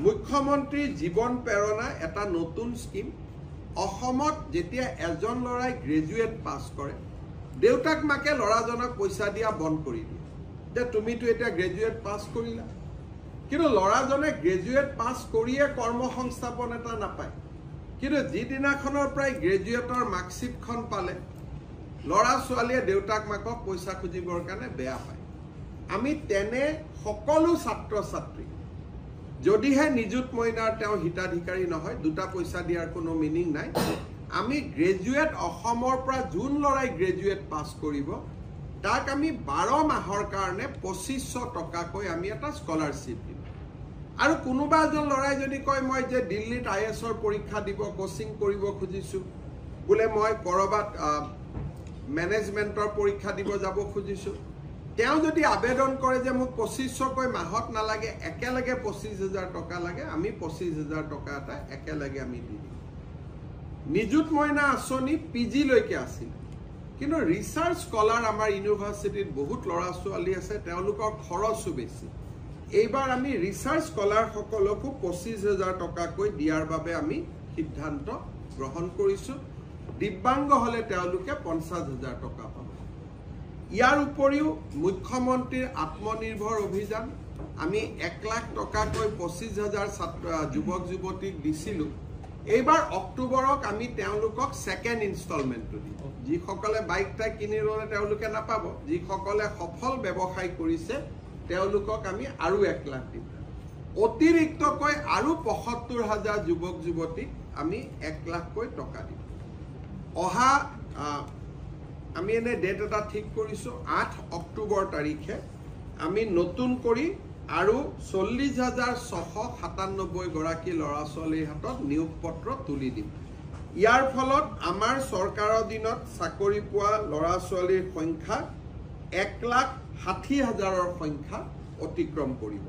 মুখ্যমন্ত্ৰী জীৱন প্ৰেৰণা এটা নতুন স্কীম। অসমত যেতিয়া এজন ল'ৰাই গ্ৰেজুৱেট পাছ কৰে, দেউতাক মাকে ল'ৰাজনক পইচা দিয়া বন্ধ কৰি দিয়ে যে তুমিতো এতিয়া গ্ৰেজুৱেট পাছ কৰিলা। কিন্তু ল'ৰাজনে গ্ৰেজুৱেট পাছ কৰিয়ে কৰ্মসংস্থাপন এটা নাপায়। কিন্তু যিদিনাখনৰ পৰাই গ্ৰেজুৱেটৰ মাৰ্কশ্বিটখন পালে, ল'ৰা ছোৱালীয়ে দেউতাক মাকক পইচা খুজিবৰ কাৰণে বেয়া পায়। আমি তেনে সকলো ছাত্ৰ ছাত্ৰী, যদিহে নিযুত মইনাৰ তেওঁ হিতাধিকাৰী নহয়, দুটা পইচা দিয়াৰ কোনো মিনিং নাই। আমি গ্ৰেজুৱেট অসমৰ পৰা যোন ল'ৰাই গ্ৰেজুৱেট পাছ কৰিব, তাক আমি 12 মাহৰ কাৰণে 2500 টকাকৈ আমি এটা স্কলাৰশ্বিপ দিম। আৰু কোনোবা এজন ল'ৰাই যদি কয় মই যে দিল্লীত IASৰ পৰীক্ষা দিব কোচিং কৰিব খুজিছোঁ, বোলে মই ক'ৰবাত মেনেজমেণ্টৰ পৰীক্ষা দিব যাব খুজিছোঁ, তেওঁ যদি আবেদন কৰে যে মোক 2500কৈ মাহত নালাগে, একেলগে 25,000 টকা লাগে, আমি 25,000 টকা এটা একেলগে আমি দি দিম। নিযুত মইনা আঁচনি পি জিলৈকে আছিল, কিন্তু ৰিচাৰ্চ স্কলাৰ আমাৰ ইউনিভাৰ্চিটিত বহুত ল'ৰা ছোৱালী আছে, তেওঁলোকৰ খৰচো বেছি। এইবাৰ আমি ৰিচাৰ্চ স্কলাৰসকলকো 25,000 টকাকৈ দিয়াৰ বাবে আমি সিদ্ধান্ত গ্ৰহণ কৰিছোঁ। দিব্যাংগ হ'লে তেওঁলোকে 50,000 টকা পাব। ইয়াৰ উপৰিও মুখ্যমন্ত্ৰীৰ আত্মনিৰ্ভৰ অভিযান আমি 1 লাখ টকাকৈ 25,000 ছাত্ৰ যুৱক যুৱতীক দিছিলোঁ। এইবাৰ অক্টোবৰক আমি তেওঁলোকক ছেকেণ্ড ইনষ্টলমেণ্টটো দিম। যিসকলে বাইক টাইক কিনি ল'লে তেওঁলোকে নাপাব, যিসকলে সফল ব্যৱসায় কৰিছে তেওঁলোকক আমি আৰু 1 লাখ দিম। অতিৰিক্তকৈ আৰু 75,000 যুৱক যুৱতীক আমি 1 লাখকৈ টকা দিম। অহা আমি এনে ডেট এটা ঠিক কৰিছোঁ, 8 অক্টোবৰ তাৰিখে আমি নতুন কৰি আৰু 40,697 গৰাকী ল'ৰা ছোৱালীৰ হাতত নিয়োগ পত্ৰ তুলি দিম। ইয়াৰ ফলত আমাৰ চৰকাৰৰ দিনত চাকৰি পোৱা ল'ৰা ছোৱালীৰ সংখ্যা 1,60,000ৰ সংখ্যা অতিক্ৰম কৰিব।